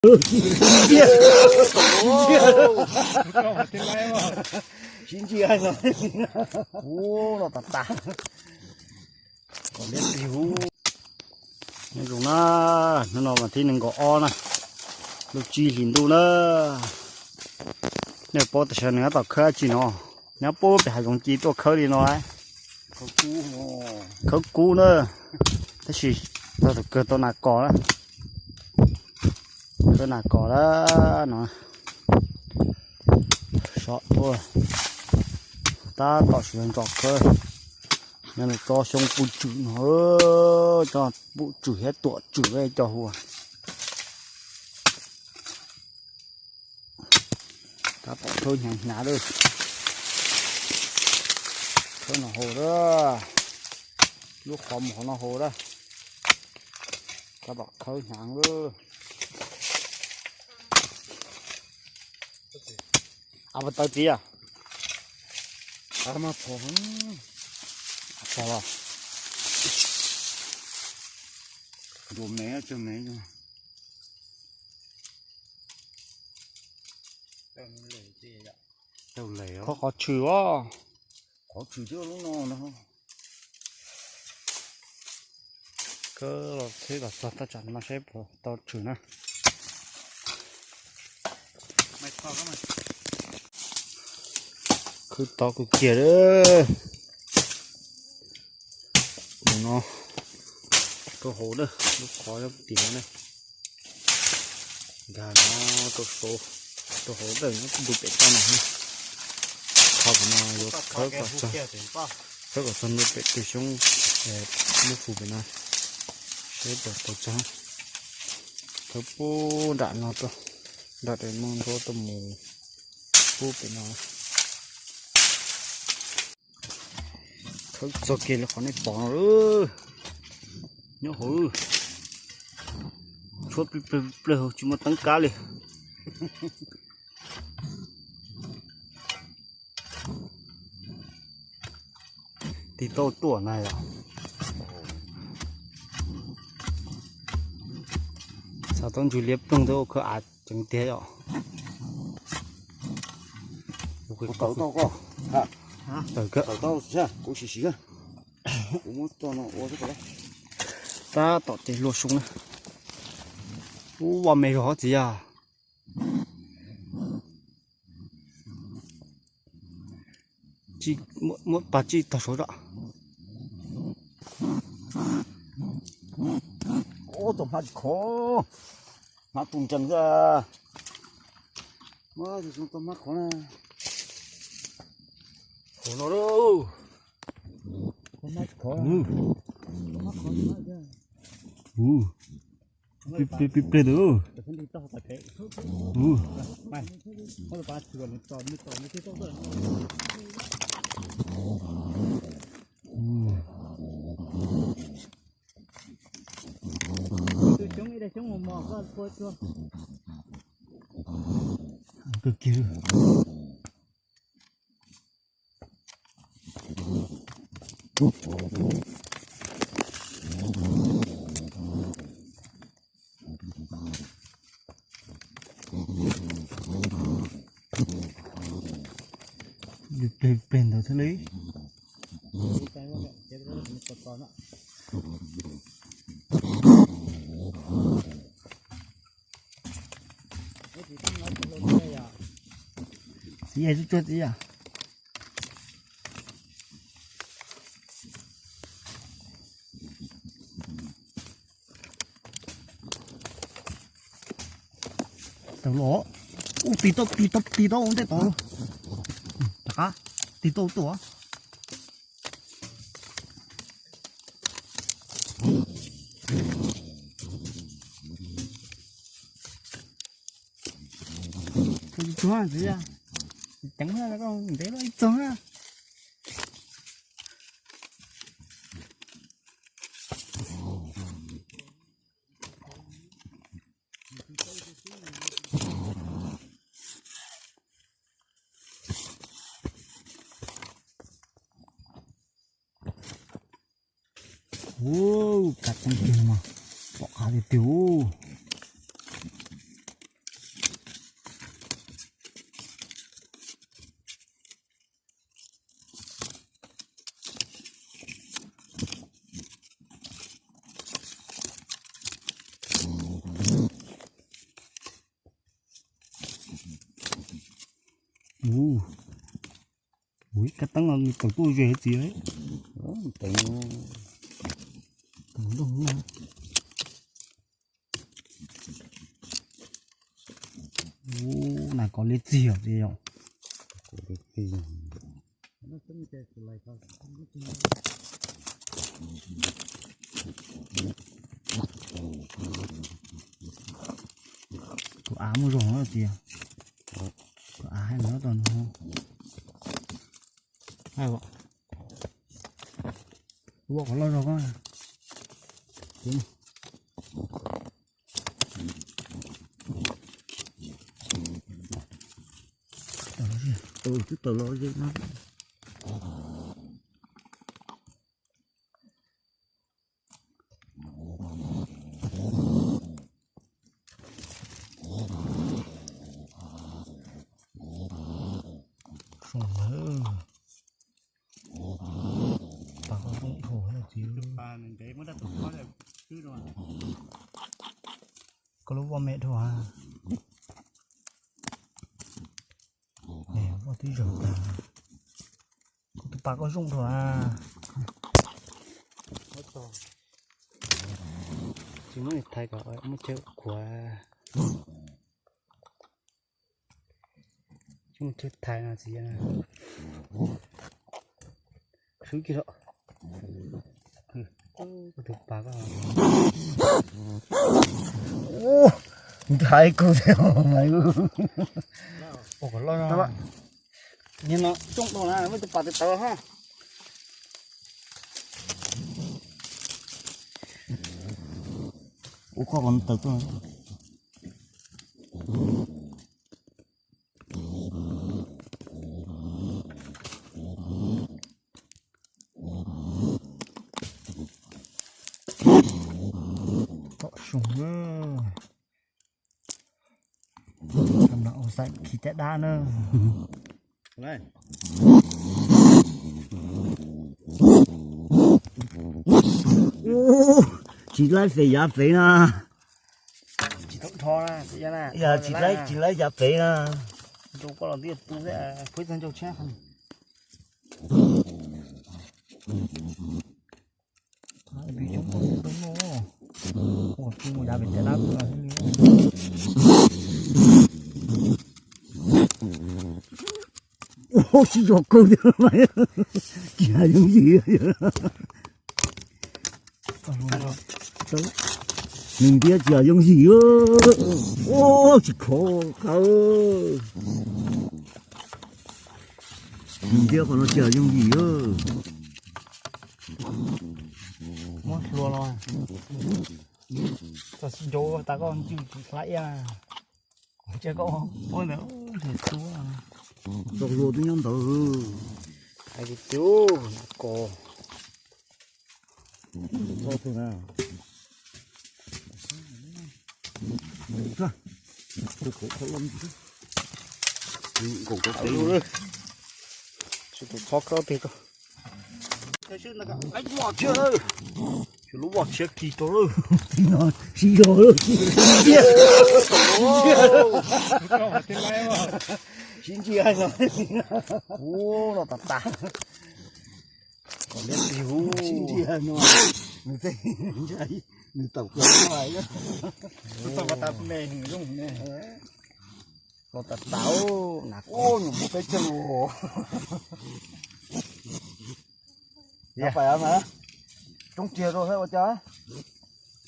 Sib ntsia no, ub, no tas tas. Nyob zoo na, hnub no vas thib nees nkaum ob na, lub tsib hlis ntuj na. Nej paub tam sim no nws tab tom khawb dab tsi no? Nyob puag pem hav zoov ci tuaj khawb li no. Khawb kub na, tab sis tau thaum kawg tau nas kos na. Khawb nas kos na no. Sov tuaj tab tom sawv ntxov khawb. Nyob no tsob xyoob puj tswm no, tsob puj tswm thiab tuam tswm cov hu. Tab tom khawb hnyav hnyav lawm. Khawb no hauv lawm, lub qhov muag no hauv lawm. Tab tom khawb hnyav lawm. Av pas taw txiv a. Av mas phom, phom los. Ntuas me tsawg me. Qhov qhov tshwm os. Qhov tshwm thiab lub no no. Khawb los txheb kom txog thaj tsam no saib puas tau tshwm na. Khawb tau kawg kiag lawm. Mus no rau hauv lawm, lub qhov tim no ne. Nkag no rau saud, rau hauv ntawm no ntu pem toj no. Qhov no yuav khawb kom txog, khawb kom txog ntu pem tus xyoob, lub fu pem no, saib puas tau txog. Khawb pub nram no rau, nram daim no nrov tuaj mus pub pem no. Khawb txog kiag li qhov nej pom no lawm. Nyob hauv tshuab plig plig plig tsis muaj teeb kab li. Tig tauj tuaj na yom. Xav tau ntsws liab ploog tau khawb av ceev tiag yom. Kuv tau koj, tawm kawg, kuv sim siv, kuv muab tso no ua xwb. Tab tom ces hlua soo na. Ub, ua me zog txiv yog. Muab pas tsij tog saud zom. Ub, tau hmab tsis khov, hmab tu nrees xwb. Muab tus zoo tau hmab khov na. Khov no lauj. Hmab tsis khov. Ub, plig plig ntawd. Kawg kiag. Plig plig ntawd thiaj li. Txiv yog tsuj tsuag txiv yog. Tau los, ub, tig tau, tig tau, tig tau ua ntej tod. Rov qab, tig tau tuaj. Tsuag txiv, ceev koj ntev lawm ib txog na. Ub, kab teeb tiag no mas, pom qab tiag tiag. Ub, ub, kab teeb no tawm tuaj ze txiv. Teeb, teeb ntoog na. Ub, na kov liab txig os txiv yom. Tus av muaj zog na txiv. Tus av hais no tau no. Ua qhov loj zog ko. Twb tawm los ze na. Zoo na. Pas koj zoo dhau na txiv. Koj lub vaj me dhau a. Vaj twb zawg tag. Kuv tus pas koj zoo dhau a. Tsis muab thaiv kom muaj chaw qhuav. Tsis muaj chaw thaiv no txiv. Swb kiag los. Kuv tus pas koj. Nthaib kuv thiab mas. Ua kom loj no. Niag no coob dhau na, muaj tus pas tawv tawv ha. Ua koj kom tawv tuaj. Tom soo na. Tam no ua xaim khi caj dab na. Tsis laib fem yav fem na. Tsis tau dhau na, yog tsis laib, tsis laib yav fem na. Rau koj los twb tu thiab, phuab txog ncauj tshab. Ua tsis mus yav pem caj dab kuv los thiaj li. Ua sib zog kawg tiag, tsis hais yooj yim. Nws ntiab tsis hais yooj yim. Ua tsis khov qab. Nws ntiab qhov no tsis hais yooj yim. Muab hlua los. Txog sib ncaus tas koj ncwj tsis hlab iab. Cia koj ua ntawd, txog hlua twb nyob ntawd. Hais tias cub na ko. Tsis tau txhob koj teg koj. Lub voj tshiab kis rau lawm. Sib zog lawm. Sib ntsia no. Ub, los tas tas. Kom liab plig ub. Sib ntsia no. Nws tej, nws tawm plaws hais. Tau pas tas me nws zoo ne. Los tas tas na. Ub, nws mus peb tseeg ua. Yog pais mas. Roob tiag rau thiab ua cas.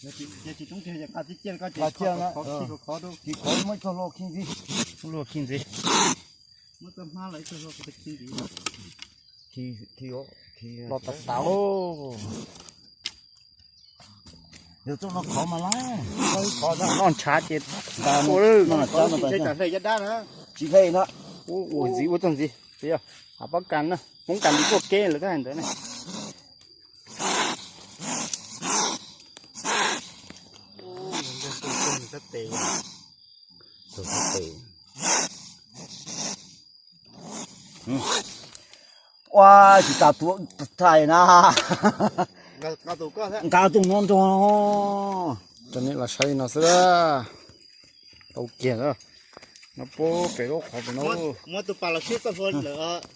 Yog tsis roob tiag, qab tib ciaj koj ces qab ciaj na. Tsis khov muab txog luaj khi ntxiv. Luaj khi ntxiv. Muab txoj hmab los ib txoj hlua khi ntxiv. Khi, khi, khi. Los tas tas. Yog txoj no khov mas lawm. Khov no ntshav ces tas ua lawm. Tsis hle caj dab na. Tsis hle no. Ua ntxiv ua txog ntxiv. Yog hais pob kas na, hmoob kas ntxiv tuaj kev lawm tab hais ntawd na. Ua tsis tas tuav thais na. Nqa tus no nrog. Coj nej los saib no xwb. Tau kiag na. No puag pem lub qhov pem no. Muab tus pas los sib txoj hlua lawm os.